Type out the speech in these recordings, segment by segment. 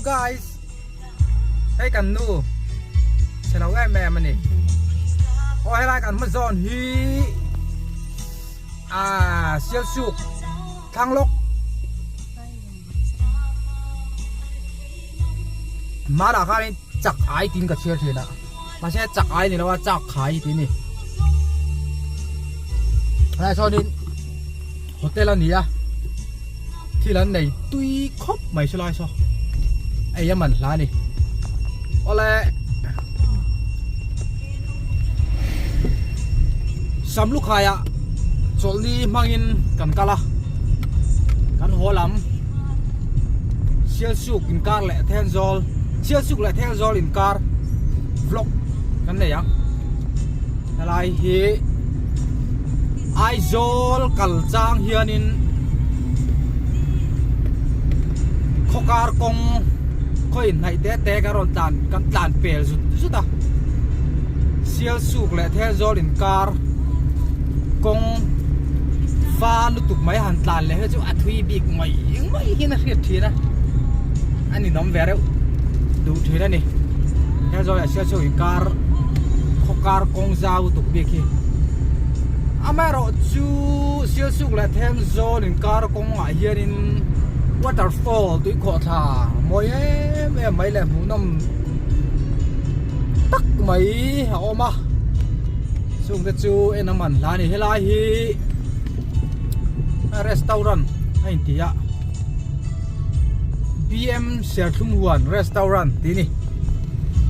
guys hei kan nu chhe lo em em a ni aw helai kan hma zawn hi ah sialsuk thlang lawk hmanah khanin chak ai tiin ka chhiar thin a mahse chak ai ni lo a chak khai tih a ni helai sawnin hotel a ni a thil an nei tui khawp mai silai saw ei a man hla a ni awle Samlukhai ah chawlhni hmangin kan kal a kan haw lam Sialsuk inkar leh Thenzawl Sialsuk leh Thenzawl inkar vlog kan nei ang helai hi Aizawl kal chang hianin khawkar kawng khaw inhnaih te te kan rawn tlan kan tlan pel zut zut a Sialsuk leh Thenzawl inkar kawng fa lutuk mai han tlan leh hi chu a thui bik mai mai hian a hriat thin a a ninawm ve reuh duh thin a ni Thenzawl leh Sialsuk inkar khawkar kawng zau tuk bik hi amaherawh chu Sialsuk leh Thenzawl inkar kawngah hianin waterfall tuikhawhthla mawi em em mai leh hmuhnawm tak mai a awm a chung te chu en a man hla a ni helai hi restaurant a inti a B_M serthlum huan restaurant tih a ni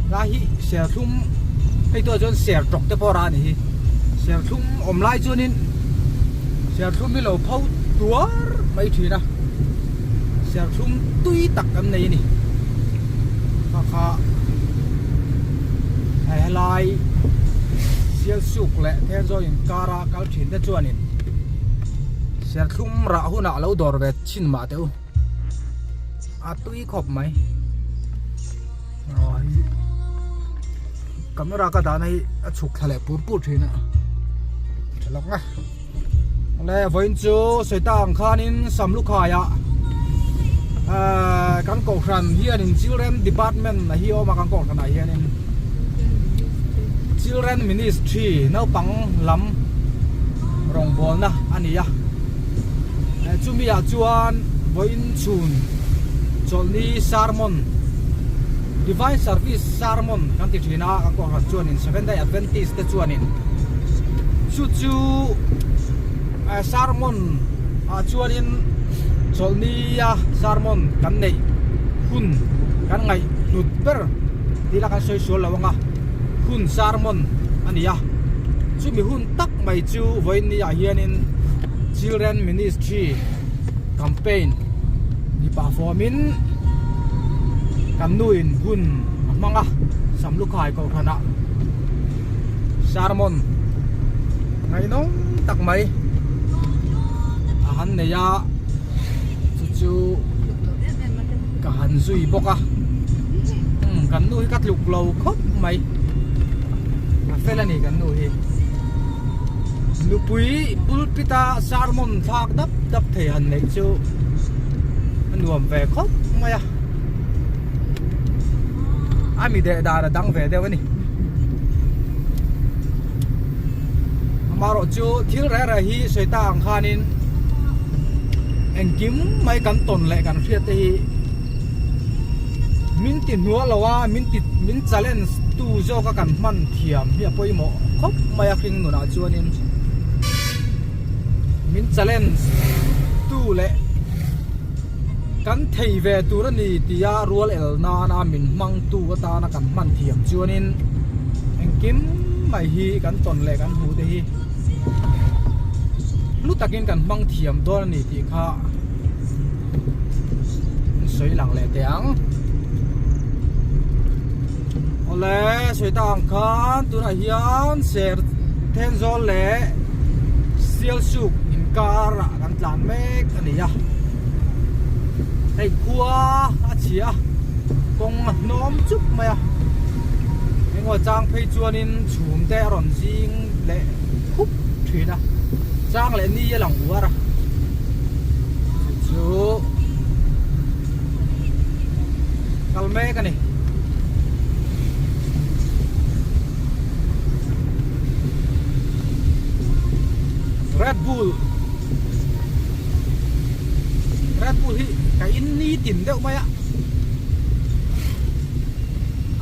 helai hi serthlum hei tawh chuan sertawk te pawh a rah a nih hi serthlum awm lai chuanin serthlum hi lo pho tuar mai thin a serthlum tui tak kan nei a ni kha kha hei helai Sialsuk leh Thenzawl inkara kal thin te chuanin serthlum rah hunah lo dawr ve thin mah teh u a tui khawp mai camera ka dahna hi a chhuk thla leh pur pur thin a tha lawk nga le vawiin chu sawi ta ang khanin Samlukhai ah kan kohhran hianin children department a hi a awm a kan kohhran ah hianin children ministry naupang lam rawngbawlna a ni a chumi ah chuan vawiin chhun chawlhni sermon divine service sermon kan ti thin a kan kohhran chuanin seventh day adventist te chuanin chu chu sermon ah chuanin chawlhnia sermon kan neih hun kan ngaih hlut ber tih la kan sawi sual lo ang a hun sermon a ni a chumi hun tak mai chu vawiin ni ah hianin children ministry campaign ni pah fawmin kan nu in hun a hmang a Samlukhai kohhran ah sermon ngaihnawm tak mai a han nei a chu chu ka han zui bawk a umm kan nu hi ka tluk lo khawp mai a fel a ni kan nu hi nupui pulpit a sermon thlak dap dap thei han neih chu a nuam ve khawp mai a a mi deh dan a dang ve deuh a ni amaherawh chu thil reh reh hi sawi ta ang khanin engkim mai kan tawn leh kan hriat te hi min ti hnual lo a min ti min challenge tu zawk a kan hman thiam hi a pawimawh khawp mai a hring nunah chuanin min challenge tu leh Kan thei ve tur a ni tia rual el nana min hmangtu atana kan hman thiam chuanin engkim mai hi kan tawn leh kan hmuh te hi hlu takin kan hmang thiam dawn a ni tih kha an sawi lang leh teh ang. Awle sawi tak ang khan tunah hian ser Thenzawl leh Sialsuk inkar ah kan tlan mek a ni a hei khua a chhia a kawng a hnawm chup mai a engemaw chang phei chuanin chhum te a rawn zing leh khup thin a chang leh ni a lang uar a chu chu. kal mek a ni. Red Bull Red Bull hi ka in ni tin deuh mai a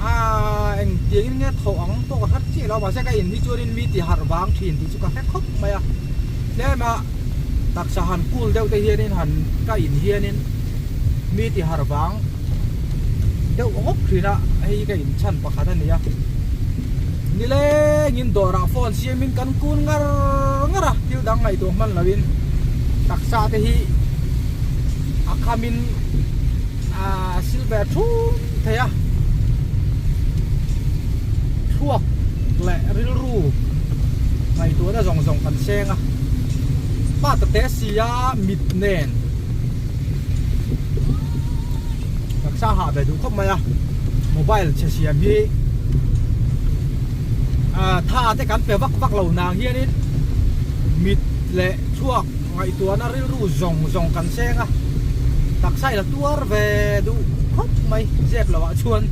ah engtiang in nge thawh ang pawh ka hre chiah lo mahse ka in hi chuanin mi ti harh vang thin tih chu ka hre khawp mai a tlem a taksa han cool deuh te hianin han ka in hianin mi ti harh vang deuh ngawt thin a hei hi ka in chhan pakhat a ni a nilengin dawrah phone siamin kan kun ngar ngar a thil dang ngaihtuah hman loin taksa te hi a khamin ah sil ve thum thei a thluak leh rilru ngaihtuahna zawng zawng kan seng a pa ta te sia mit nen. Taksa hah ve duh khawp mai a mobile chhe siam hi ah tha te kan pe vak vak lo nang hianin mit leh chhuak ngaihtuahna rilru zawng zawng kan seng a taksa ila tuar ve duh khawp mai zep loh ah chuan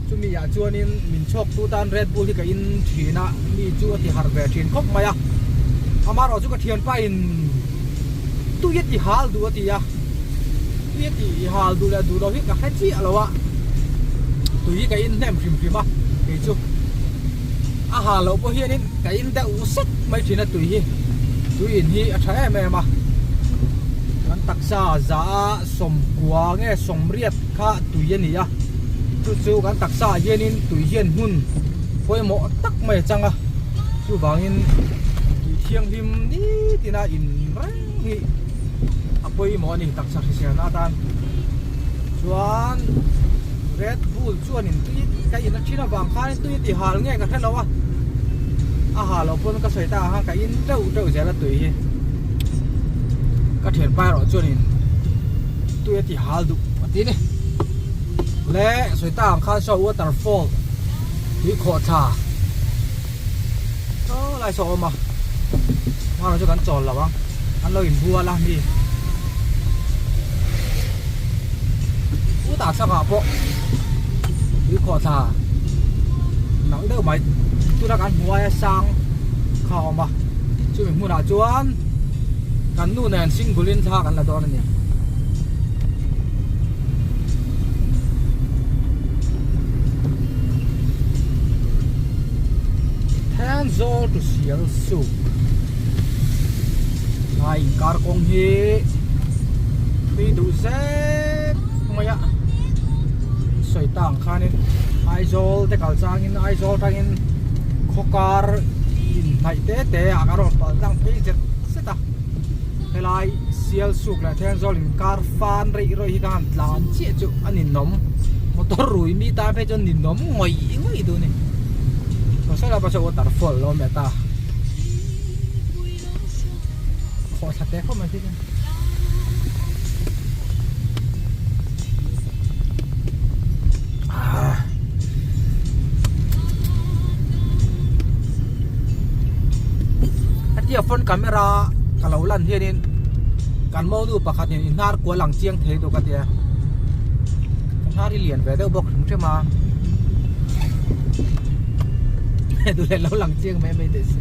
chumi ah chuanin min chhawk tu tan Red Bull hi ka in thin a mi chu a ti harh ve thin khawp mai a amaherawh chu ka thianpa in tui a ti hal duh a ti a tui a ti hal duh leh duh loh hi ka hre chiah lo a tui hi ka in hnem hrim hrim a kei chu a hal loh pawh hianin ka in deuh sek mai thin a tui hi tui in hi a tha em em a kan taksa za a sawmkua nge sawmriat kha tui a ni a chu chu kan taksa ah hianin tui hian hmun pawimawh tak mai a chang a chuvangin tui thianghlim nitin a in reng hi a pawimawh a ni taksa hriselna atan chuan Red Bull chuanin tui ka in a thin avang khanin tui a ti hal nge ka hrelo a a hal loh pawn ka sawi tak ang khan ka in teuh teuh zel a tui hi ka thianpa erawh chuanin tui a ti hal duh a ti a ni le sawi tak ang khan saw waterfall tui khawh thla saw lai saw a awm a hmanah chu kan chawl lo ang an lo inbual a mi chutah chhakah pawh tui khawh thla nalh deuh mai tuna kan hmu aia sang kha a awm a chumi hmunah chuan kan nu nen single in thla kan la dawn a ni. Thenzawl to Sialsuk Lai inkar kawng hi thui duh zet mai a sawi ta ang khanin Aizawl te kal changin Aizawl atangin khawkar inhnaih te te ah kan rawn pal tlang phei zet zet a helai Sialsuk leh Thenzawl inkar fan reih rawih hi ka han tlan chiah chu a ninawm motor rui mi tan phei chuan ninawm ngawih ngawih duh a ni saw lai pawh saw waterfall lo awm leh ta khawh thla teh khawp mai khi chuan. Hetia front camera ka lo lan hianin kan monu pakhatin i hnar kual ang chiang thei dawk a tia ka hnar hi lian ve deuh bawk hrim hrim a duh leh lo lang chiang mai mai teh se.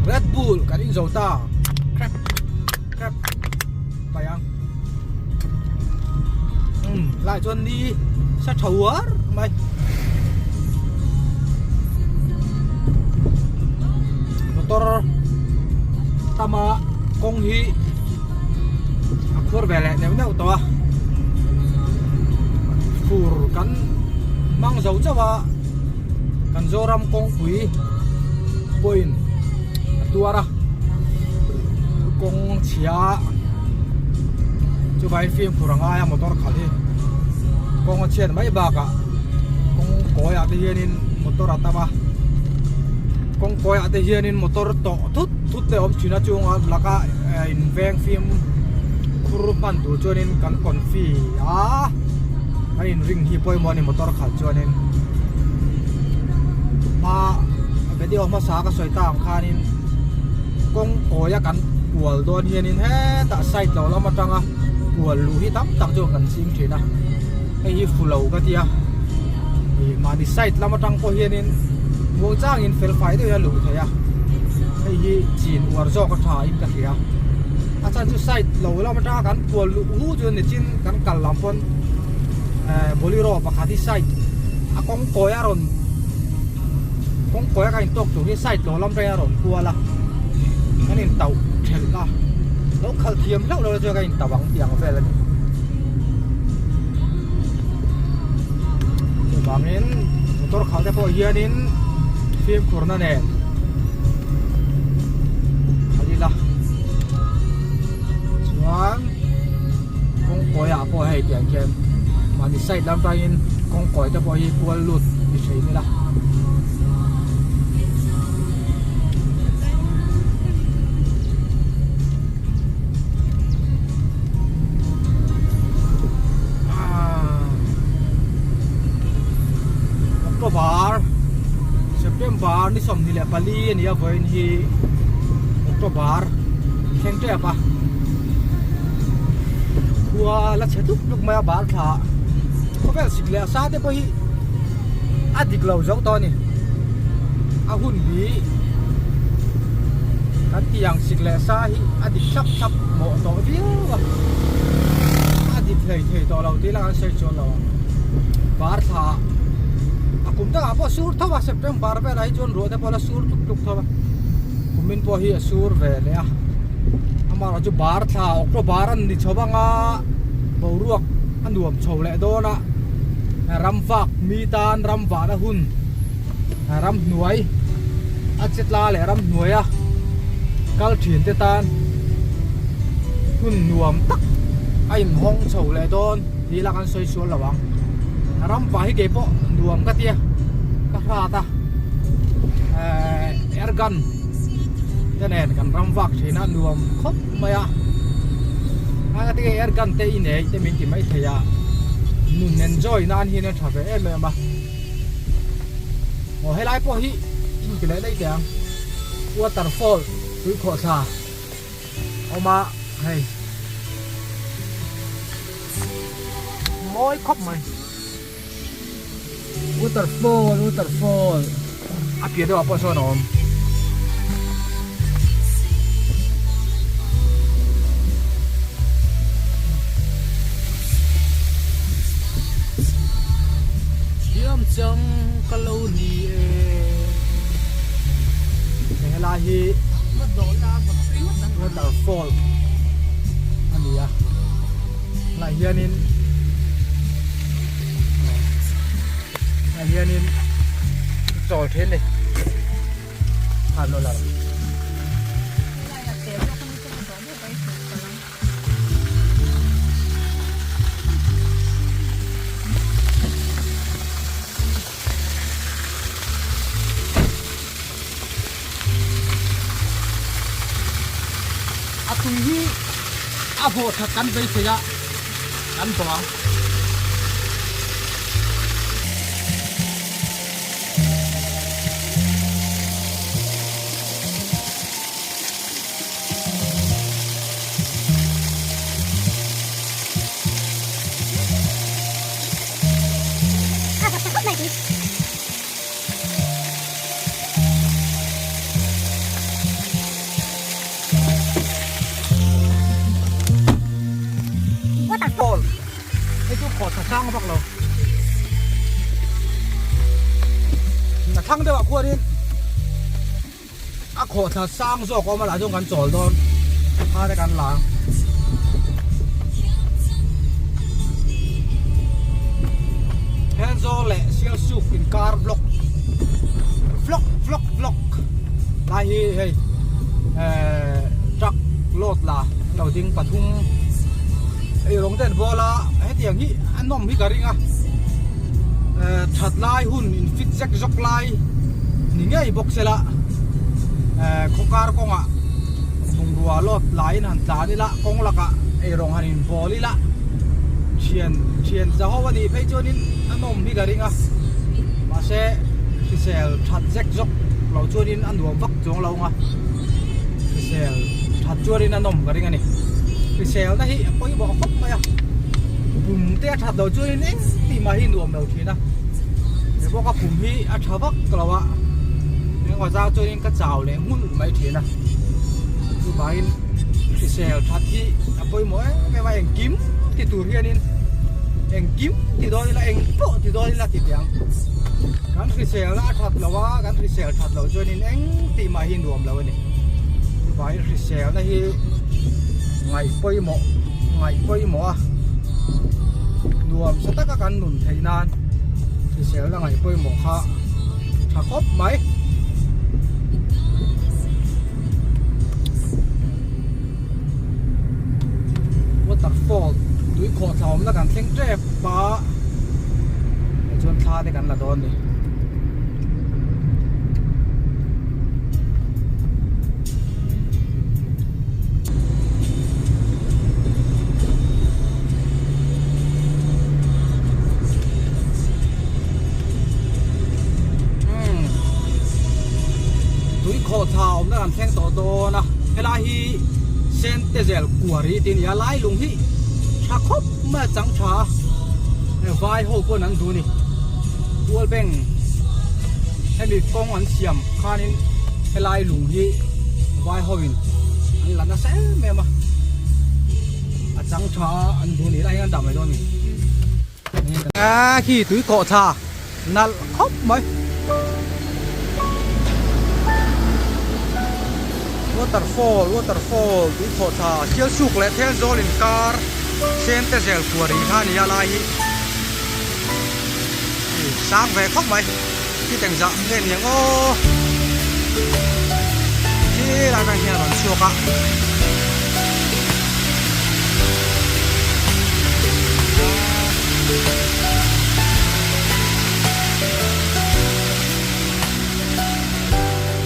Red Bull kan in zo ta crap crap pai ang um lai chuan ni sa tha uar mai motor tama kawng hi a khuar ve leh neuh neuh tawh a fur kan hmang zo chauh a kan Zoram kawngpui pawhin a tuar a kawng chhia chuvangin fimkhur a ngai a motor khalh hi kawng a chhiat mai bakah kawng kawi ah te hianin motor a tam a kawng kawi ah te hianin motor tawh thut thut te a awm thin a chunga laka in veng fim khur. Fimkhur hman tur chuanin kan confi a, kan inring hi pawimawh a ni motor khalh chuanin hma video hmasa ka sawi ta ang khanin kawng kawia kan kual dawn hianin hetah side lo lam atanga kual luh hi tam tak chuan kan ching thin a, hei hi fu lo ka tia ih mahni side lam atang pawh hianin muangchangin fel fai deuh hian a luh theih a, hei hi chin uar zawk a tha in ka hria. A chhan chu side lo lam atanga kan kual luh hu chu nichin kan kal lam pawn eh bolero pakhat hi side a kawng kawi a rawn kawng kawi a kan intawk tur hi side lo lam atangin a rawn kual a kan intauh thelh a lo khalh thiam hlauh lo chuan kan intauh ang tih ang vel a ni chuvangin motor khalh te pawh hianin fimkhurna nen. Khalh ila chuan kawng kawi ah pawh hei tiang khian mahni side lam atangin kawng kawi te pawh hi kual lut ni thin ila. October September ni 24 a ni a vawiin hi October thleng tep a khua la chhe dup dup mai a bar thla khawvel sik leh a sa te pawh hi a dik lo zo tawh a ni a hun hi kan tih ang sik leh sa hi a dik thlap thlap mawh tawh viau a a dik hlei thei tawh lo tih lah kan sawi chuan lo ang bar thla a kum dangah pawh sur tho a September velah hi chuan ruah te pawh a la sur tluk tluk tho a kumin pawh hi a sur ve leh a amaherawh chu bar thla October a ni chho ang a boruak a nuam chho leh dawn a ram vak mi tan ram vahna hun ramhnuai a che tla leh ramhnuai a kal thin te tan hun nuam tak a inhawng chho leh dawn tih ila kan sawi sual lo ang ram vah hi kei pawh nuam ka tia ka hrat a ehh air gun te nen kan ram vak thin a nuam khawp mai a a tinge air gun te i nei te min ti mai thei a nun enjoy nan hian a tha ve em em a. Aw helai pawh hi in ti leh daih teh ang waterfall tui khawh thla awm a hei mawi khawp mai waterfall waterfall a piah deuh ah pawh sawn a awm. Thiam chang ka lo ni e Hei helai hi waterfall a ni a helai hianin helai hianin chawl then a ni khan lo la A tui hi a vawh that kan beisei a kan dawh ang. Waterfall hei chu khawh tha sang vak lo a thlang deuh ah khuanin A khawhthla sang zawk awm a lah chuan kan chawl dawn kha te kan la ang. Thenzawl leh Sialsuk inkar vlog vlog vlog vlog lai hi hei eh truck load la an lo ding pathum ei rawng te an bawl a hetiang hi a nawm hi ka ring a eh that lai hun in fit zek zawk lai. Ni ngei bawk se la eh khaw kar kawngah bungrua lawt laiin han tlan ila kawng lakah. Eirawng han in bawl ila thian thian zaho a nih phei chuanin a nawm hi ka ring a mahse hrisel that zek zawk lo chuanin a nuam vak chuang lo ang a hrisel that chuanin a nawm ka ring a ni hriselna hi a pawimawh khawp mai a pum te a that loh chuanin eng tih mah hi nuam lo thin a he bawk a pum hi a tha vak lo a engemaw zau chuanin ka chau leh nghulh mai thin a chuvangin hrisel that hi a pawimawh em em a engkim ti tur hianin engkim ti dawn ila eng pawh ti dawn ila ti teh ang kan hriselna a that loh a kan hrisel that loh chuanin eng tih mah hi nuam lo a ni chuvangin hriselna hi ngaih pawimawh ngaih pawimawh a nuam sa taka kan nun theih nan hriselna ngaih pawimawh kha tha khawp mai. Waterfall tui khawh thla awmna kan thleng tep a chuan thla te kan la dawn ni. Tui khawh thla awmna kan thleng tawh dawn a helai hi Sentezel Quarry tih a ni a lai lung hi tha khawp mai a chang tha a vai ho pawn an duh a ni Tualbeng hemi kawng an siam khanin helai lung hi vai ho in an la nasa em em a a chang tha a an duh a ni helai hian an dah mai dawn a ni. A khi tui kawh thla nalh khawp mai waterfall waterfall tui khawh thla Sialsuk leh Thenzawl inkar Sente zel khuar in kha a ni a lai hi sang ve khawp mai khi tengzah nge ni ang aw khi lai atang hian a rawn chhuak a.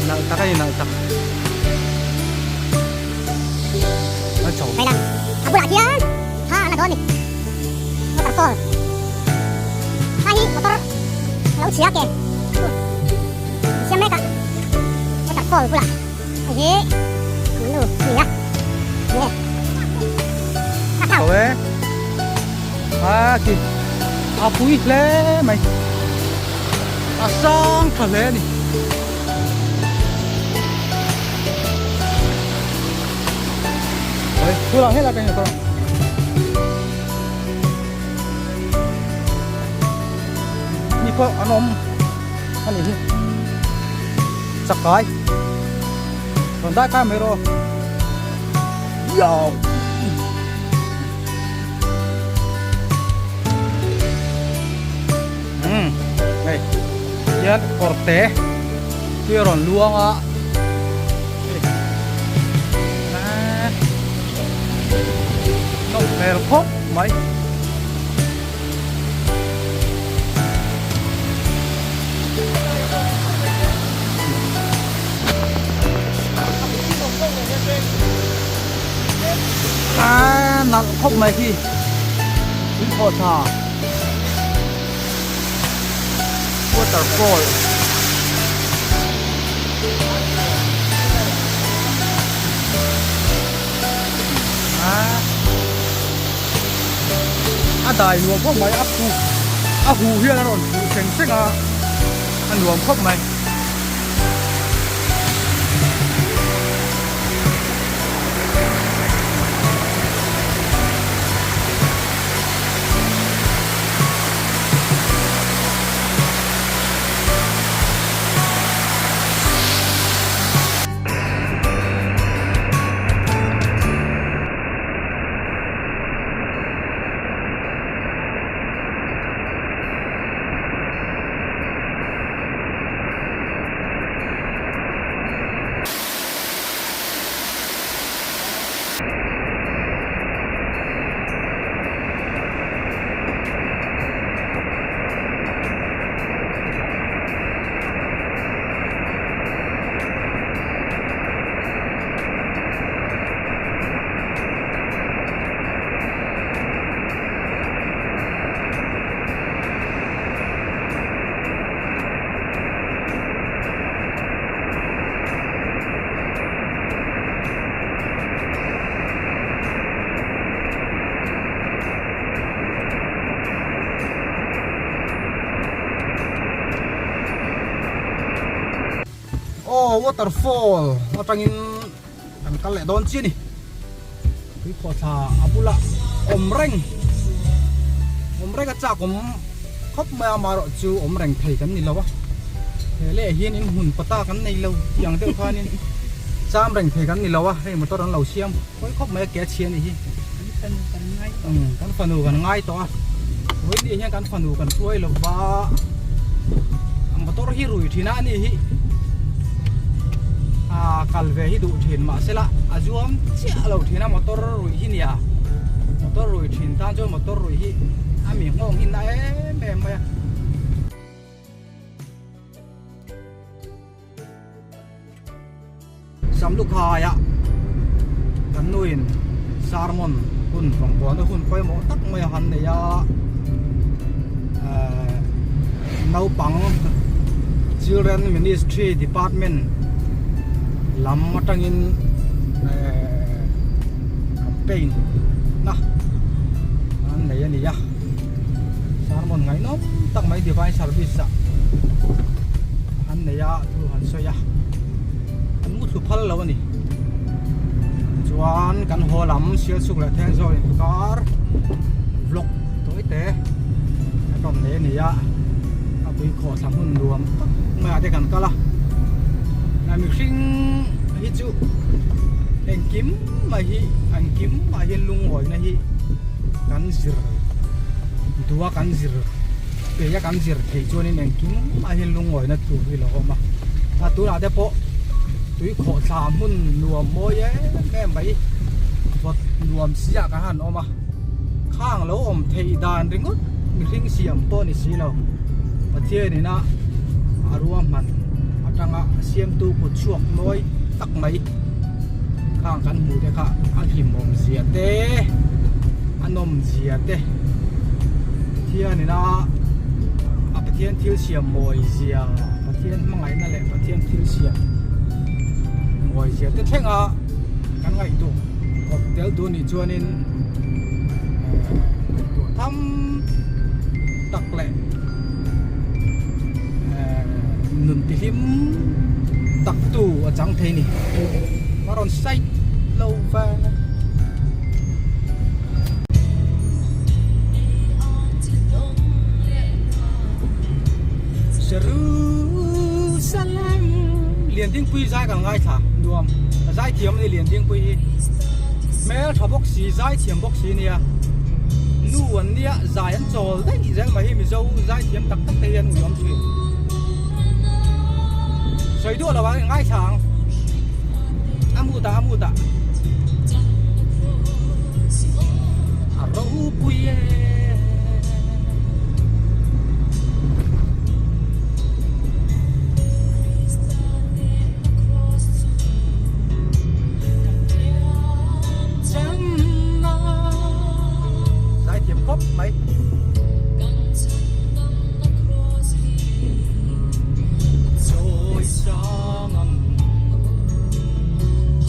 Nalh tak a ni nalh tak a chho. A bulah hian thla a la dawn a ni waterfall thla hi motor a lo chhia ke an siam mek a waterfall bulah hei hi an nu a ni a nge Chho e a khi a pui hle mai a sang tha hle a ni. Ôi, tôi làm hết là cái này con. Mi pawh an awm a nih hi. Chak kai. Rawn dai kai mai rawh. Yow. Hmm, hei. Hian kawr te tui a rawn luang a. Nawm hmel khawp mai. A nalh khawp mai khi tui khawh tha. Waterfall a dai nuam khawp mai a phu a hu hian a rawn phuh seng seng a a nuam khawp mai. waterfall atangin kan kal leh dawn chiah a ni tuikhawhthla a bula awm reng awm reng a chak awm khawp mai a amaherawh chu awm reng thei kan ni lo a he leh hian in hmun pata kan nei lo tih ang deuh khanin cham reng thei kan ni lo a hei motor an lo siam khawi khawp mai a ke a chhia a nih hi kan fanu kan ngai tawh a vawiin hian kan fanu kan hruai lo va motor hi rui thin a ani hi a kal ve hi duh thin mahsela a zuam chiah lo thin a motor ruih hi nia motor rui thin tan chuan motor ruih hi a mi nghawng hi na em em mai a. Samlukhaiah kan nuin sermon hun rawngbawlna hun pawimawh tak mai a han nei a ehh naupang children ministry department lam atangin ehh campaign na an nei a ni a sermon ngaihnawm tak mai divine service ah an nei a thu han sawi a. An mu thlu phal lo a ni. Chuan kan haw lam Sialsuk leh Thenzawl inkar vlog tawi te kan rawn nei a ni a. A pui khawhthla hmun nuam tak maiah te kan kal a. Mihring hi chu engkim mai hi engkim mah hian lungawina hi kan zir duh a kan zir Keia kan zir theih chuanin engkim mah hian lungawina tur hi lo awm a, a tunah te pawh tui khawhthla hmun nuam mawi em em mai vawt nuam si ah kan han awm a, khang lo awm theih dan ringawt mihring siam pawh ni si lo, Pathian ina a ruahman atanga siamtu kut chhuak mawi tak mai khang kan hmuh te kha a hlimawm zia te a nawm zia te. Pathian ina a Pathian thil siam mawi zia Pathian hmangaihna leh Pathian thil siam mawi zia te thleng a kan ngaihtuah kawp tel duh anih chuanin eh ngaihtuah tham tak leh eh nun tihlim tak tu a chang thei a ni a rawn side lo va. Jerusalem Liandingpui zai kan ngaithla nuam a zai thiam a ni Liandingpui hi hmel tha bawk si zai thiam bawk si nia nu an nia zai an chawl daih zel mai hi Mizo zai thiam tak tak te hi an ui awm thin sawi duah lo ang ngaithla ang a mut ah a mut ah. A ropui e. Zaithiam khawp mai.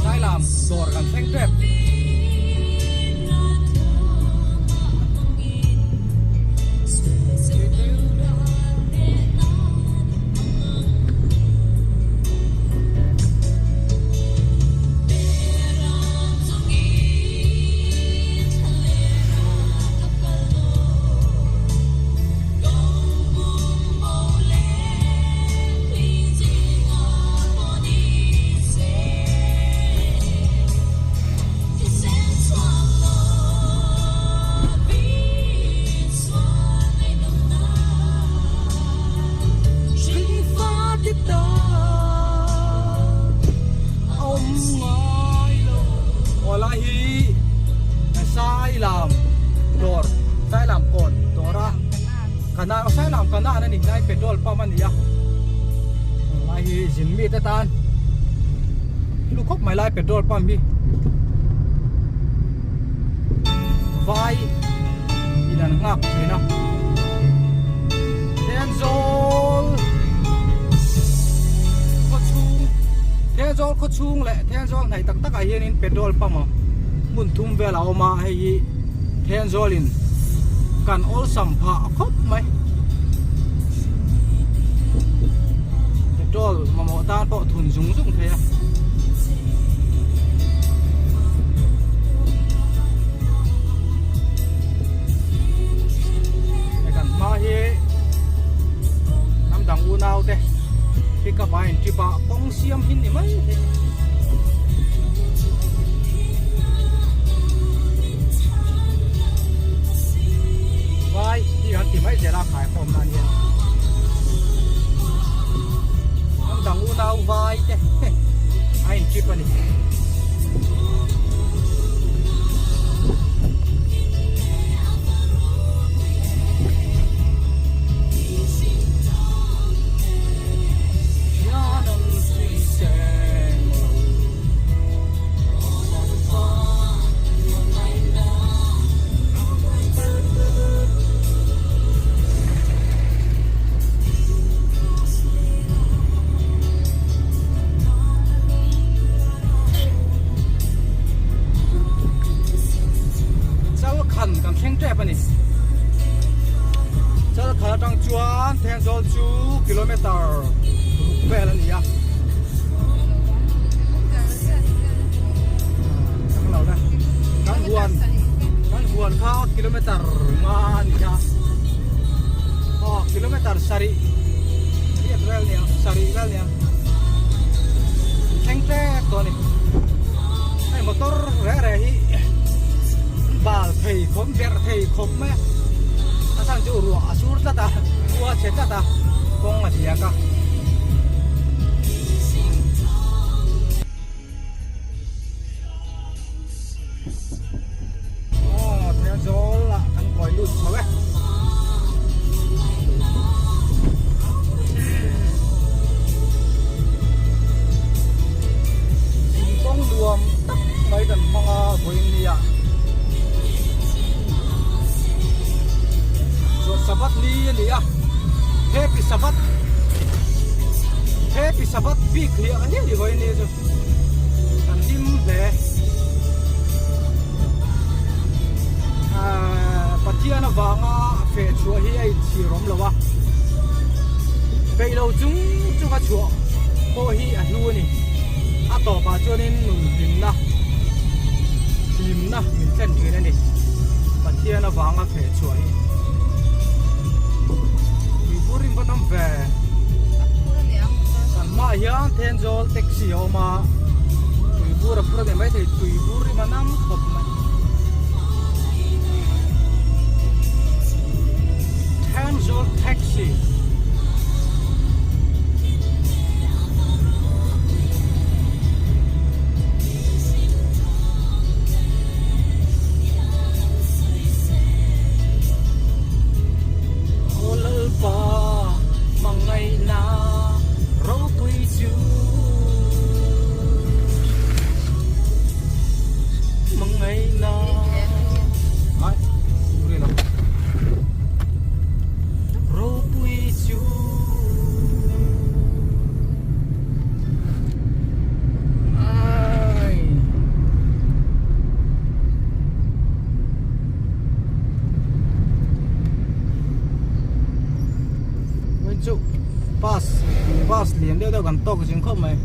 Sailam dawr kan thleng tep. Awlai hi Sailam dawr Sailam kawn dawra Kanan aw Sailam kanan a ni hnai petrol pump a ni a lai hi zin mi te tan hlu khawp mai lai petrol pump hi vai in an nghak thin a Thenzawl khaw chhung Thenzawl khaw chhung leh Thenzawl hnaih tak tak ah hianin petrol pump a hmun thum vel a awm a hei hi. Thenzawl-in kan awlsam phah khawp mai. Petrol mamawh tan pawh thun zung zung thei a. Hei kan hma hi hnam dang unau te pick up a in trip a kawng siam hi ni mai thei. Vai tih an ti mai zel a khai khawm nan hian an dang unau vai te a in trip a ni. Chalkhan kan thleng tep a ni. Chalkhan atang chuan Thenzawl chu kilometer ruk vel a ni a. Kan huan kan huan kha kilometer nga a ni a aw kilometer sarih riat vel nia sarih vel nia thleng ṭek tawh a ni hei motor reh reh hi bal thei khawp berh thei khawp mai a a chhan chu ruah a sur tlat a khua a chhe tlat a kawng a diak a. Aw Thenzawl ah kan kawi lut chho e. Thingkawng nuam tak mai kan hmang a vawiin nia. Chuan Sabbath ni a ni a, Happy Sabbath Happy Sabbath bik hliah hliah ni vawiin ni chu kan hlim hle. Ahh Pathian avanga feh chhuah hi a inchhir awm lo a, peih lo chung chunga chhuah pawh hi a hlu a ni. A tawpah chuanin nun hlimna hlimna min thlen thin a ni. Pathian avanga feh chhuah hi. Tuibur rim va tam ve. Kan hmaah hian Thenzawl taxi a awm a, tuibur a phur a ni maithei tuibur rim a nam khawp mai. Thenzawl taxi. Aw Lalpa hmangaihna ropui chu hmangaihna ai ri lo ropui chu ai Hei chu bus bus lian deuh deuh kan tawk zing khawp mai.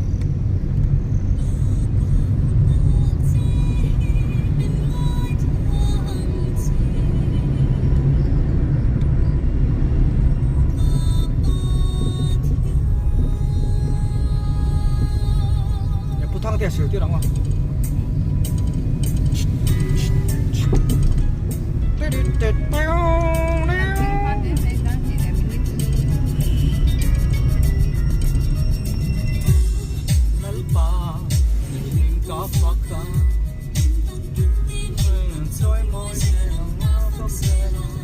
Pu Thangtea sil tir ang aw. Lalpa min ka fak a chawi mawi zel ang a fak zel ang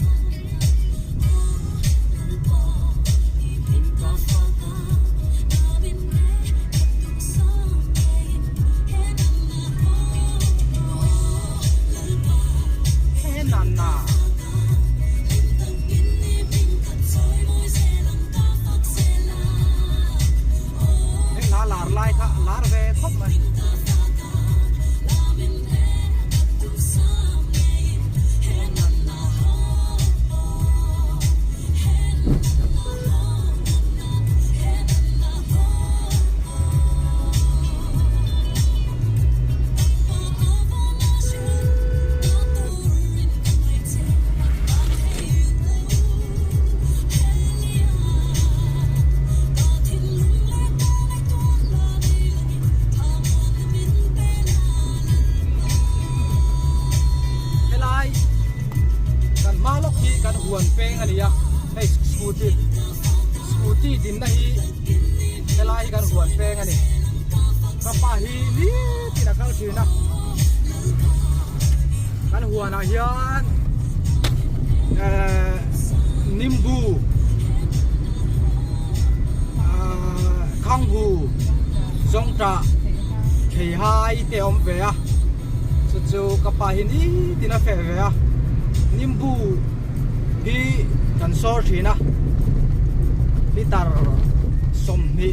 kan huan peng a ni a hei scooty scooty dinna hi helai hi kan huan peng a ni ka pa hi nitin a kal thin a kan huanah hian ehh nimbu ahh khanghu zawngtah theihai te a awm ve a chu chu ka pa hi nitin a feh ve a nimbu hi kan sawr thin a litre 20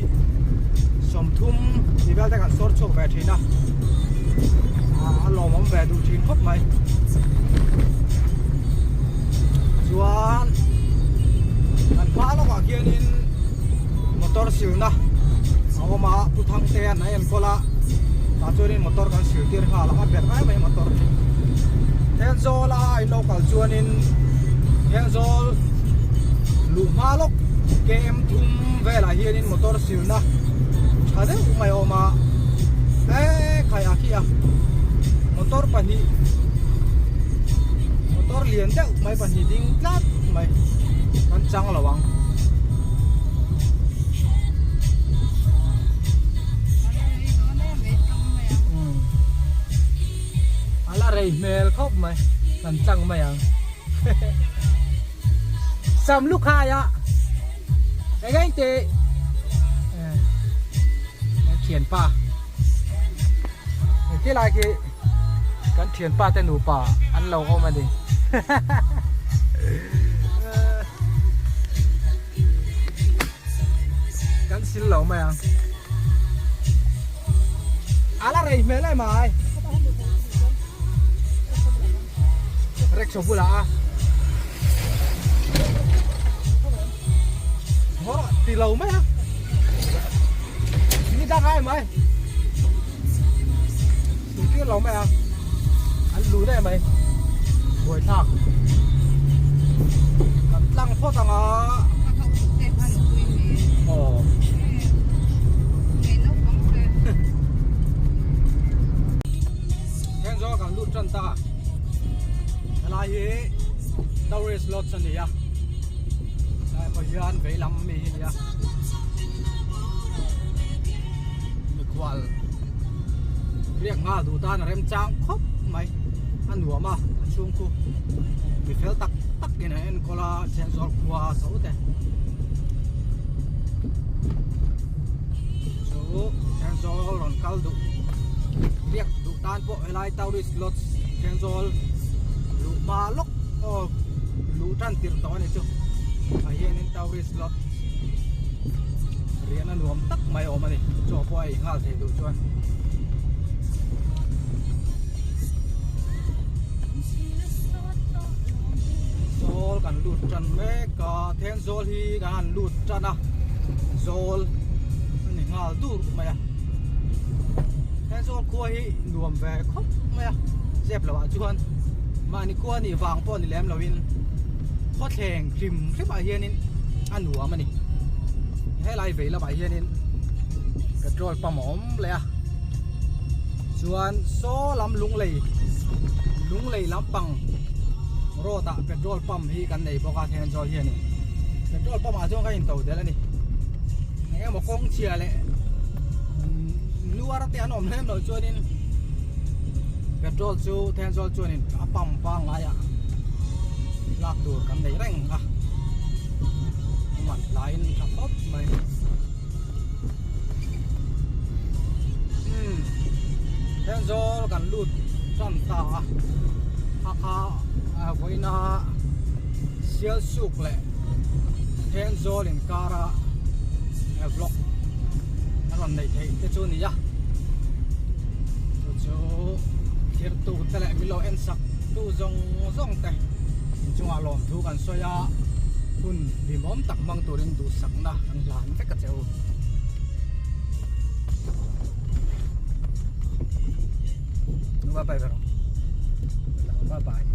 30 tih vel te kan sawr chhuak ve thin a a lawmawm ve duh thin khawp mai chuan kan hma lawkah khianin motor silna a awm a Pu Thangtea'n a enkawl a tah chuanin motor kan sil tir nghal ang a ber mai mai motor hi Thenzawl a in lo kal chuanin Thenzawl luh hma lawk KM thum velah hianin motor silna tha deuh mai a awm a eee khai a khi a motor pahnih motor lian deuh mai pahnih ding tlat mai kan chang lo ang. A la rei hmel khawp mai kan tlang mai ang Sam lukhai a eng eng tih kan thianpa khilai khi kan thianpa te nupa an lo awm a ni. Kan sil lo mai ang. A la rei hmel em ai. Rickshaw bulah a. Ngawr ti lo mai a. Ni dang ai mai. Sil tir lo mai a. An lu daih mai. Buai thlak. Kan tlang phawt ang a. Aw. Thenzawl kan lut tan ta. Helai hi tourist lodge a ni a. Helai pawh hian vei lam mi hi a ni a. Mikhual riak nghal duh tan a remchang khawp mai a nuam a a chhung khu mi fel tak tak in a enkawl a Thenzawl khua tho te chu Thenzawl rawn kal duh riak duh tan pawh helai tourist lodge Thenzawl luh hma lawk aw luh tan tirh tawh a ni chu ah hianin tourist lodge. Riahna nuam tak mai a awm a ni chaw pawh a ei nghal thei duh chuan. Zawl kan lut tan mek a Thenzawl hi kan han lut tan a zawl a ni nghal dur mai a Thenzawl khua hi nuam ve khawp mai a zep loh ah chuan mahni khua nih vang pawh ni lem loin khawthleng hrim hrim ah hianin a nuam a ni helai vei lamah hianin petrol pump a awm leh a chuan saw lam lunglei lunglei lampang road ah petrol pump hi kan nei bawk a Thenzawl hianin petrol pump ah chuan ka in to tel a ni eng emaw kawng chhia leh nuar te an awm lem loh chuanin petrol chu Thenzawl chuanin a pump pangngai ah lak tur kan nei reng a. A man hlaiin tha khawp mai umm Thenzawl kan lut tan ta a a kha vawiina Sialsuk leh Thenzawl inkara vlog a rawn neih theih te chu a ni a chu chu thirtu te leh min lo en sak tu zawng zawng te inchungah lawmthu kan sawi a hun hlimawm tak hmang turin duhsakna kan hlan vek a che u. Bye bye. Bye bye.